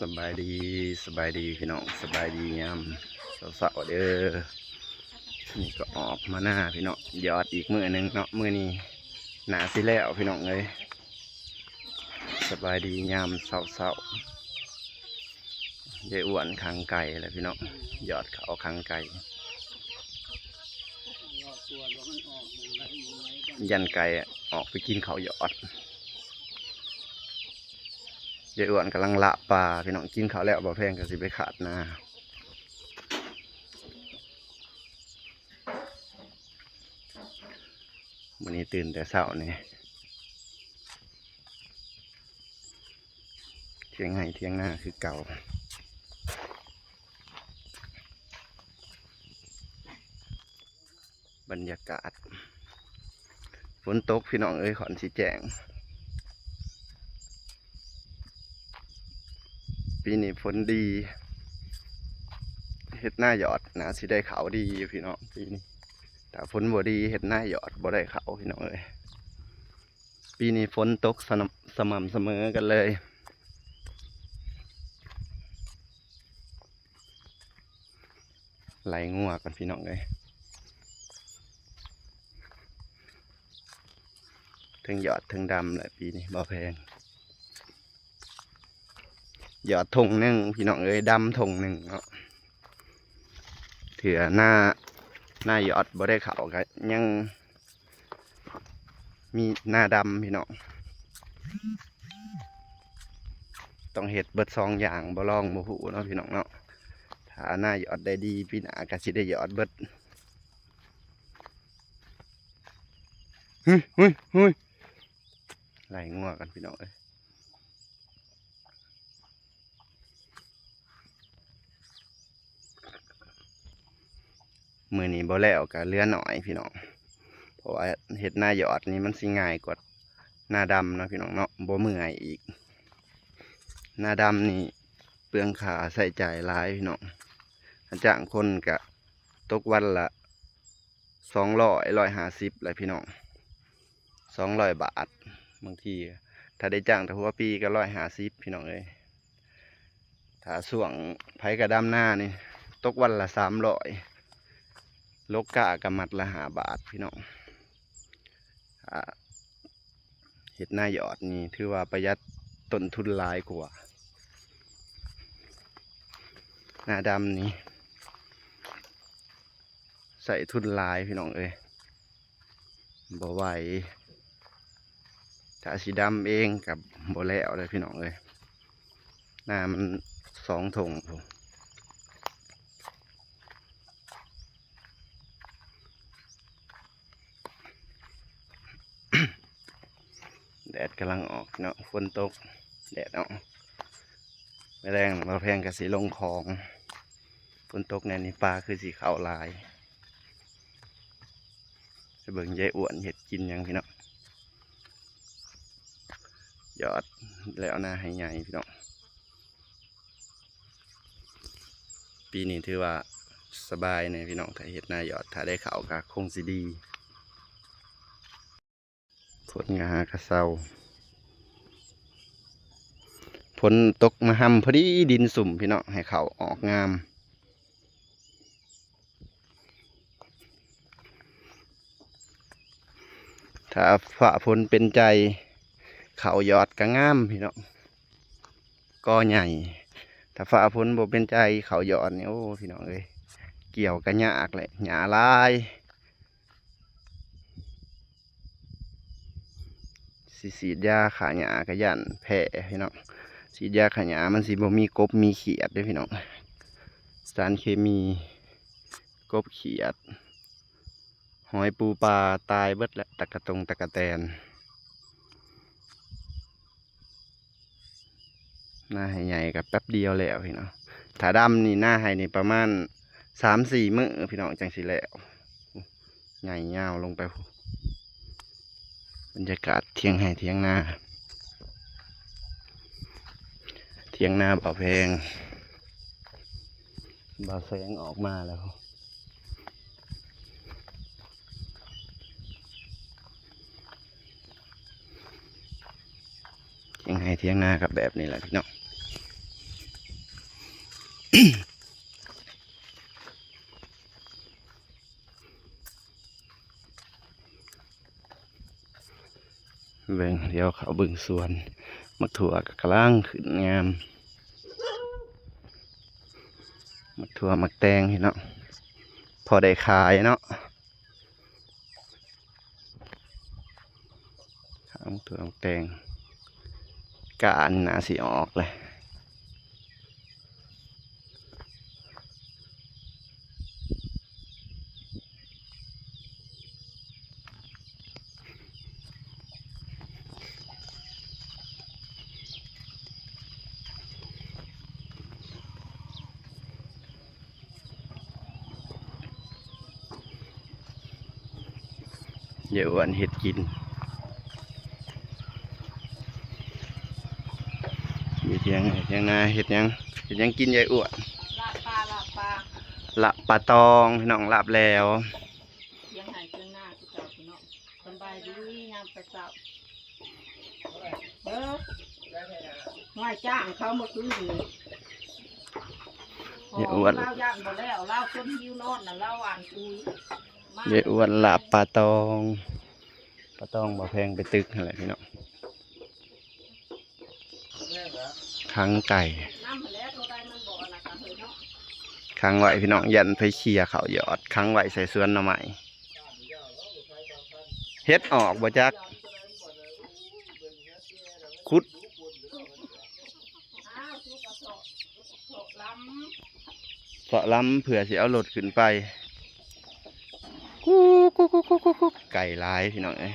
ສະບາຍດີ ສະບາຍດີພີ່ນ້ອງ ສະບາຍດີຍາມເຊົ້າໆເດີ. ນີ້ກໍອອກມານາພີ່ນ້ອງ ຢອດອີກມື້ໜຶ່ງເນາະ ມື້ນີ້ໜ້າຊິແລ້ວພີ່ນ້ອງເອີຍ. ສະບາຍດີຍາມເຊົ້າໆ ຍາຍອ້ວນຂັງໄກ່ແລ້ວພີ່ນ້ອງ ຢອດເຂົ້າຂັງໄກ່ ຢ້ານໄກ່ອອກໄປກິນເຂົ້າຢອດ. ຍາຍອ້ວນກຳລັງລະປາພີ່ນ້ອງ ກິນເຂົ້າແລ້ວ ບໍ່ແພງກໍຊິໄປຂາດນາ. ມື້ນີ້ຕື່ນແຕ່ເຊົ້ານີ້ ຖຽງໄຮ່ຖຽງນາຄືເກົ່າ. ບັນຍາກາດຝົນຕົກພີ່ນ້ອງເອີຍ ຂ້ອນຊິແຈ້ງ. ປີນີ້ຝົນດີ ເຮັດນາຢອດໜ້າຊິໄດ້ເຂົ້າດີຢູ່ພີ່ນ້ອງ ປີນີ້. ຖ້າຝົນບໍ່ດີ ເຮັດນາຢອດບໍ່ໄດ້ເຂົ້າພີ່ນ້ອງເອີຍ. ປີນີ້ຝົນຕົກສະໝ່ຳສະເໝີກັນເລີຍ. ໄລ່ງົວກ່ອນພີ່ນ້ອງເອີຍ ເທິງຢອດເທິງດຳແຫຼະ ປີນີ້ບໍ່ແພງ. ຢອດທົ່ງໜຶ່ງພີ່ນ້ອງເອີຍ ດຳທົ່ງໜຶ່ງເນາະ. ເທື່ອນາ ນາຢອດບໍ່ໄດ້ເຂົ້າກໍຍັງມີນາດຳພີ່ນ້ອງ. ຕ້ອງເຮັດເບິດສອງຢ່າງ ບໍ່ລອງບໍ່ຮູ້ເນາະພີ່ນ້ອງເນາະ. ຖ້ານາຢອດໄດ້ດີ ປີໜ້າກໍຊິໄດ້ຢອດເບິດ. ຫຶ ຫຶ ຫຶ ໄລ່ງົວກັນພີ່ນ້ອງເອີຍ. ມື້ນີ້ບໍ່ແລ້ວກໍເຫຼືອໜ້ອຍພີ່ນ້ອງ ເພາະວ່າເຮັດນາຢອດນີ້ມັນຊິງ່າຍກວ່ານາດຳເນາະພີ່ນ້ອງເນາະ ບໍ່ເມື່ອຍອີກ. ນາດຳນີ້ເປືອງຄ່າໃຊ້ຈ່າຍຫຼາຍພີ່ນ້ອງ ຄັນຈ້າງຄົນກະຕົກວັນລະ ສອງຮ້ອຍ ຮ້ອຍຫ້າສິບແຫຼະພີ່ນ້ອງ ສອງຮ້ອຍບາດ. ບາງທີຖ້າໄດ້ຈ້າງແຕ່ຫົວປີກໍຮ້ອຍຫ້າສິບພີ່ນ້ອງເອີຍ. ຖ້າຊ່ວງໃຜກະດຳນານີ້ ຕົກວັນລະສາມຮ້ອຍ ໂລກາກໍມັດລະຫ້າບາດພີ່ນ້ອງ. ຖ້າເຮັດນາຢອດນີ້ຖືວ່າປະຢັດຕົ້ນທຶນຫຼາຍກວ່າ ນາດຳນີ້ ໃຊ້ທຶນຫຼາຍພີ່ນ້ອງເອີຍ ບໍ່ໄຫວ. ຖ້າຊິດຳເອງກໍບໍ່ແລ້ວເດີພີ່ນ້ອງເອີຍ ນາມັນສອງທົ່ງພຸ້ນ. ແດດກຳລັງອອກເນາະ ຝົນຕົກ ແດດອອກ. ມື້ແລງບ່າວແພງກໍຊິລົງຂອງ ຝົນຕົກແນວນີ້ປາຄືຊິເຂົ້າຫຼາຍ. ໄປເບິ່ງຍາຍອ້ວນເຮັດກິນຫຍັງພີ່ນ້ອງ. ຢອດແລ້ວນາໄຮ່ໃຫຍ່ພີ່ນ້ອງ. ປີນີ້ຖືວ່າສະບາຍແດ່ພີ່ນ້ອງ ຖ້າເຮັດນາຢອດ ຖ້າໄດ້ເຂົ້າກໍຄົງຊິດີ. ຝົນກໍຫາກະເຊົາ ຝົນຕົກມາຮຳພໍດີ ດິນຊຸ່ມພີ່ນ້ອງ ໃຫ້ເຂົ້າອອກງາມ. ຖ້າຟ້າຝົນເປັນໃຈ ເຂົ້າຢອດກໍງາມພີ່ນ້ອງ ກໍໃຫຍ່. ຖ້າຟ້າຝົນບໍ່ເປັນໃຈ ເຂົ້າຢອດນີ້ ໂອ້ ພີ່ນ້ອງເອີຍ ກ່ຽວກໍຍາກແຫຼະ ຫຍ້າຫຼາຍ. ຊິສີດຢາຂ້າຫຍ້າກໍຢ້ານແພ້ພີ່ນ້ອງ. ສີດຢາຂ້າຫຍ້າມັນຊິບໍ່ມີກົບມີຂຽດເດ້ພີ່ນ້ອງ ສານເຄມີ ກົບຂຽດ ຫອຍປູປາຕາຍເບິດແຫຼະ ຕັກກະຕົງຕັກກະແຕນ. ນາໄຮ່ໃຫຍ່ກໍແປັບດຽວແລ້ວພີ່ນ້ອງ. ຖ້າດຳນີ້ນາໄຮ່ນີ້ປະມານສາມສີ່ມື້ພີ່ນ້ອງ ຈັ່ງຊິແລ້ວ. ໃຫຍ່ຍາວລົງໄປພຸ້ນ. ບັນຍາກາດຖຽງໄຮ່ຖຽງນາ ຖຽງນາບ່າວແພງ ບ່າວແສງອອກມາແລ້ວ. ຖຽງໄຮ່ຖຽງນາກໍແບບນີ້ແຫຼະພີ່ນ້ອງ. เบิ่ง เดี๋ยวเข้าเบิ่งสวน หมากถั่วก็กำลังขึ้นงาม หมากถั่วหมากแตงพี่น้อง พอได้ขายเนาะ หมากถั่วหมากแตง กานี่น่าสิออกเลย ยายอ้วนเฮ็ดกิน อยู่เถียงไฮ่เถียงนา เฮ็ดหยัง เฮ็ดหยังกินยายอ้วน ลาบปลา ลาบปลา ลาบปลาตองพี่น้อง ลาบแล้ว เถียงไฮ่เถียงนาคือเก่าพี่น้อง สำบายดียามเช้า เออ ว่าจ้างเขาเมื่อคืนนี้ ยายอ้วน ลาวย่านบ่แล้ว ลาวคนหิวนอนน่ะ ลาวหว่านปุ๋ย ยายอ้วนลาบปลาตอง ปลาตองบ่าวแพงไปตึกหั่นแหละพี่น้อง ขังไก่ ขังไว้พี่น้อง ย่านไผเขี่ยเข้ายอด ขังไว้ใส่สวนหน่อไม้ เห็ดออกบ่จัก ขุด เซาะลำเพื่อสิเอารถขึ้นไป กุ๊กกุ๊กกุ๊กกุ๊กกุ๊กกุ๊ก ไก่หลายพี่น้องเอ้ย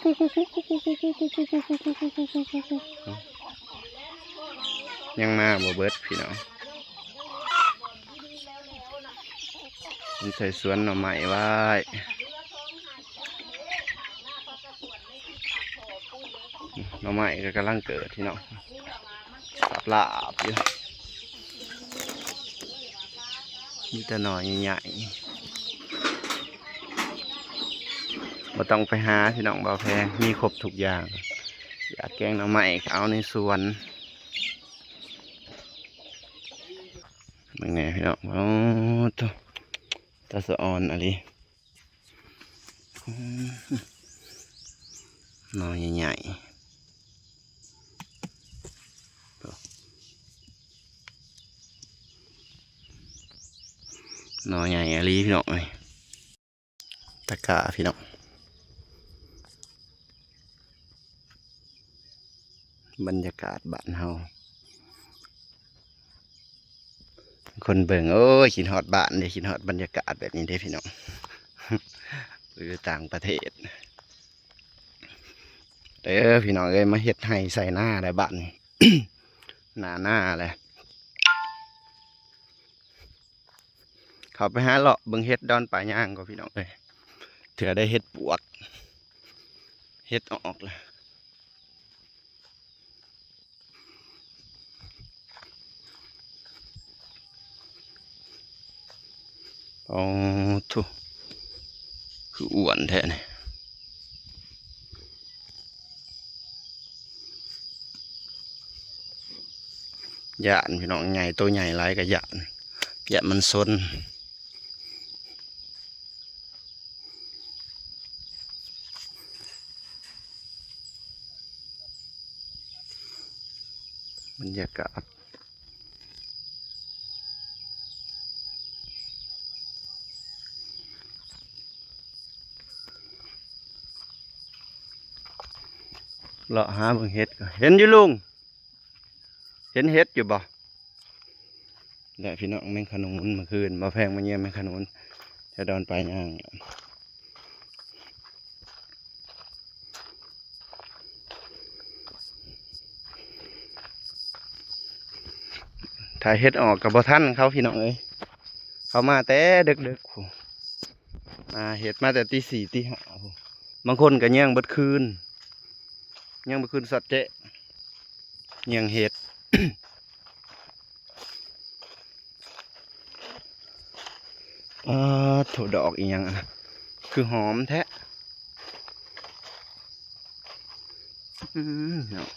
กุ๊กกุ๊กกุ๊กกุ๊กกุ๊กกุ๊กกุ๊กกุ๊กกุ๊กกุ๊กกุ๊กกุ๊กกุ๊ก ยังมาบ่เบิดพี่น้อง เพิ่นใส่สวนหน่อไม้ไว้ หน่อไม้ก็กำลังเกิดพี่น้อง ลาบๆ อยู่ มีแต่หน่อใหญ่ๆ บ่ต้องไปหาพี่น้อง บ่าวแพง มีครบทุกอย่าง อยากแกงหน่อไม้ก็เอาในสวน เบิ่งแหน่พี่น้อง โอ้โธ่ ตาสะออนอะลี อืม หน่อใหญ่ๆ หน่อใหญ่อะลีพี่น้องเอ้ย ตะกร้าพี่น้อง บรรยากาศบ้านเฮา คนเบิ่ง โอ้ย คิดฮอดบ้านเด้ คิดฮอดบรรยากาศแบบนี้เด้พี่น้อง อยู่ต่างประเทศ เด้อพี่น้องเอ้ย มาเฮ็ดไฮ่ใส่นาแล้วบัดนี้ หน้านาแล้ว เข้าไปหาเลาะเบิ่งเห็ดดอนป่ายางก่อนพี่น้องเอ้ย เถื่อได้เห็ดปวก เห็ดออกแล้ว โอ้โธ่ คืออ้วนแท้นี่ ย้านพี่น้อง ใหญ่ โตใหญ่หลายก็ย้าน ย้านมันซน บรรยากาศ เลาะหาเบิ่งเห็ดก่อน เห็นอยู่ลุง เห็นเห็ดอยู่บ่ และพี่น้อง แมงขนุน เมื่อคืนบ่าวแพงมาเยี่ยมแมงขนุน แถวดอนป่ายาง ถ้าเห็ดออกก็บ่ทันเขาพี่น้องเอ้ย เขามาแต่ดึกๆ พุ้น มาเห็ดมาแต่ตีสี่ตีห้าพุ้น บางคนก็เยี่ยงเบิดคืน เยี่ยงเบิดคืนซอดแจ๊ะ เยี่ยงเห็ด ปาดโธ่ ดอกอีหยังอะนะ คือหอมแท้ อืม เนาะ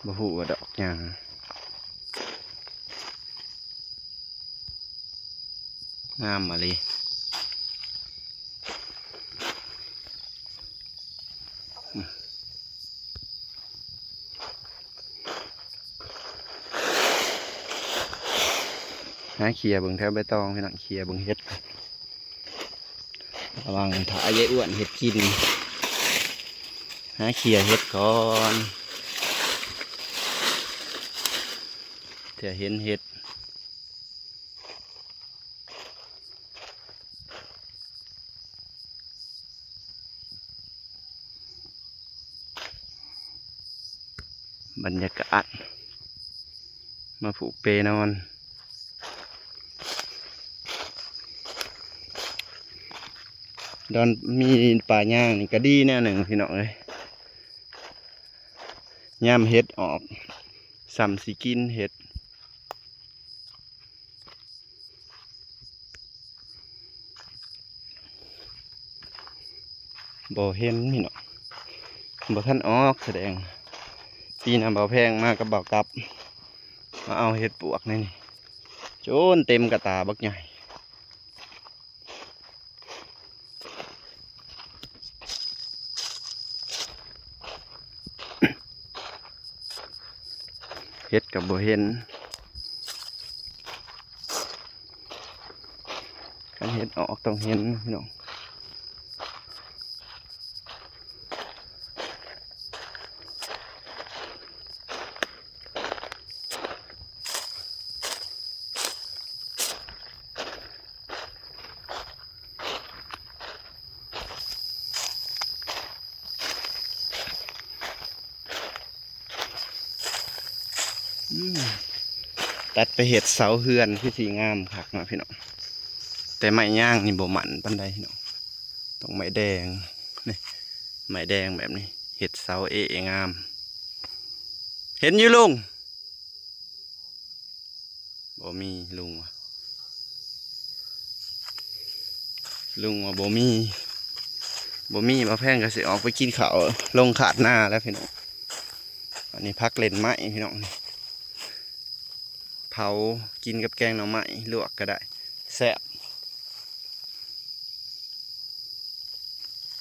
ບໍ່ຮູ້ວ່າດອກຫຍັງ. ງາມອີ່ຫຼີ. ຫາເຂົ້ຍເບິ່ງແຖວໃບຕອງ ພີ່ນ້ອງ, ເຂົ້ຍເບິ່ງເຫັດ. ລະຫວ່າງຖ້າຍາຍອ້ວນເຮັດກິນ ຫາເຂົ້ຍເຫັດກ່ອນ ເທື່ອເຫັນເຫັດ. ບັນຍາກາດ ມາຜູກເປນອນ ດອນມີປ່າຍາງນີ້ກະດີແນວໜຶ່ງພີ່ນ້ອງເອີຍ. ຍາມເຫັດອອກ ສ່ຳຊິກິນເຫັດ. ບໍ່ເຫັນພີ່ນ້ອງ ບໍ່ທັນອອກສະແດງ. ປີໜ້າບ່າວແພງມາກັບບ່າວກັບ ມາເອົາເຫັດປວກໃນນີ້ ຈົນເຕັມກະຕາບັກໃຫຍ່. ເຫັດກະບໍ່ເຫັນ ຄັນເຫັດອອກຕ້ອງເຫັນພີ່ນ້ອງ. ຕັດໄປເຮັດເສົາເຮືອນຄືຊິງາມຄັກເນາະພີ່ນ້ອງ. ແຕ່ໄມ້ຍາງນີ້ບໍ່ໝັ້ນປານໃດພີ່ນ້ອງ ຕ້ອງໄມ້ແດງ. ນີ້ ໄມ້ແດງແບບນີ້ ເຮັດເສົາເອງາມ. ເຫັນຢູ່ລຸງ? ບໍ່ມີ ລຸງວ່າ ລຸງວ່າບໍ່ມີ ບໍ່ມີ ບ່າວແພງກະຊິອອກໄປກິນເຂົ້າ ລົງຄາດນາແລ້ວພີ່ນ້ອງ. ອັນນີ້ຜັກເຫຼັ້ນໄມ້ພີ່ນ້ອງ ເຜົາກິນກັບແກງໜໍ່ໄມ້ ລວກກະໄດ້ ແຊບ.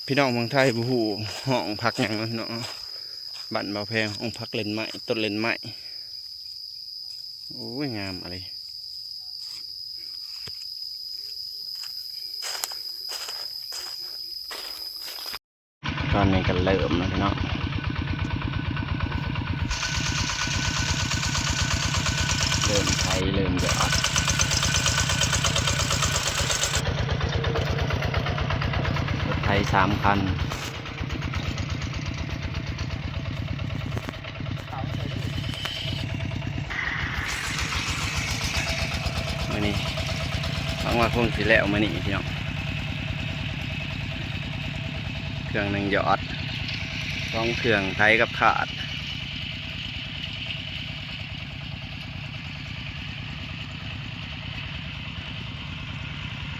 ພີ່ນ້ອງເມືອງໄທບໍ່ຮູ້ຮ້ອງຜັກຫຍັງເນາະພີ່ນ້ອງເນາະ. ບ້ານບ່າວແພງຮ້ອງຜັກເຫຼັ້ນໄມ້ ຕົ້ນເຫຼັ້ນໄມ້. ໂອ້ຍ ງາມອີ່ຫຼີ. ຕອນນີ້ກະເລີ່ມແລ້ວພີ່ນ້ອງ ເລີ່ມໄຖ ເລີ່ມຢອດ. ລົດໄຖສາມຄັນ. ມື້ນີ້ຫວັງວ່າຄົງຊິແລ້ວມື້ນີ້ພີ່ນ້ອງ. ເຄື່ອງໜຶ່ງຢອດ ສອງເຄື່ອງໄຖກັບຄາດ.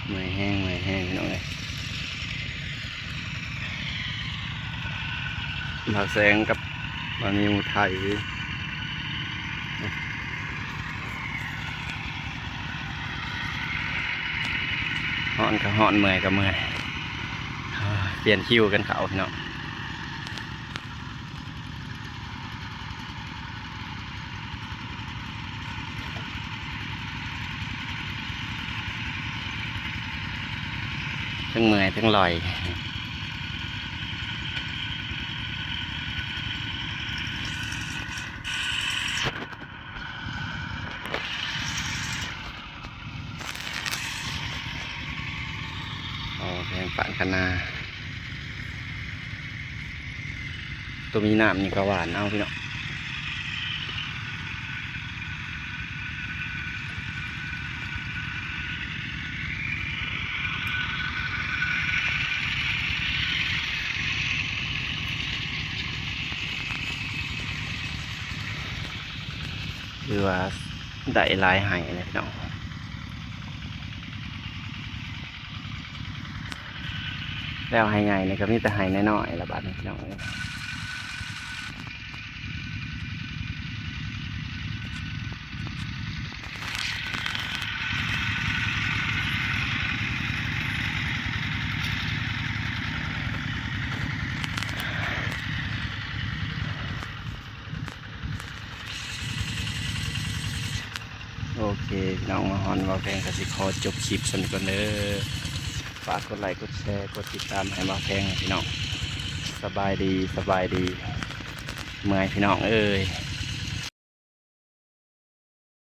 ເມື່ອຍແຮງ ເມື່ອຍແຮງພີ່ນ້ອງເອີຍ. ບ່າວແສງກັບບ່າວນິວໄຖ ຮ້ອນກະຮ້ອນ ເມື່ອຍກະເມື່ອຍ. ປ່ຽນຄິວກັນເຂົ້າພີ່ນ້ອງ. ທັງເມື່ອຍທັງລອຍ. ອໍ ແພງປານຄະນາ ໂຕມີນ້ຳນີ້ກະຫວ່ານເອົາພີ່ນ້ອງ. ຖືວ່າໄດ້ຫຼາຍໄຮ່ແລ້ວພີ່ນ້ອງ. ແລ້ວໄຮ່ໃຫຍ່ນີ້ກະມີແຕ່ໄຮ່ນ້ອຍໆລະບາດນີ້ພີ່ນ້ອງເອີຍ. ໂອເຄພີ່ນ້ອງ ມາຮອດບ່າວແພງກໍຊິຂໍຈົບຄລິບສ່ຳນີ້ກ່ອນເດີ. ຝາກກົດໄລກົດແຊ ກົດຕິດຕາມໃຫ້ບ່າວແພງພີ່ນ້ອງ. ສະບາຍດີ ສະບາຍດີ. ເມື່ອຍພີ່ນ້ອງເອີຍ.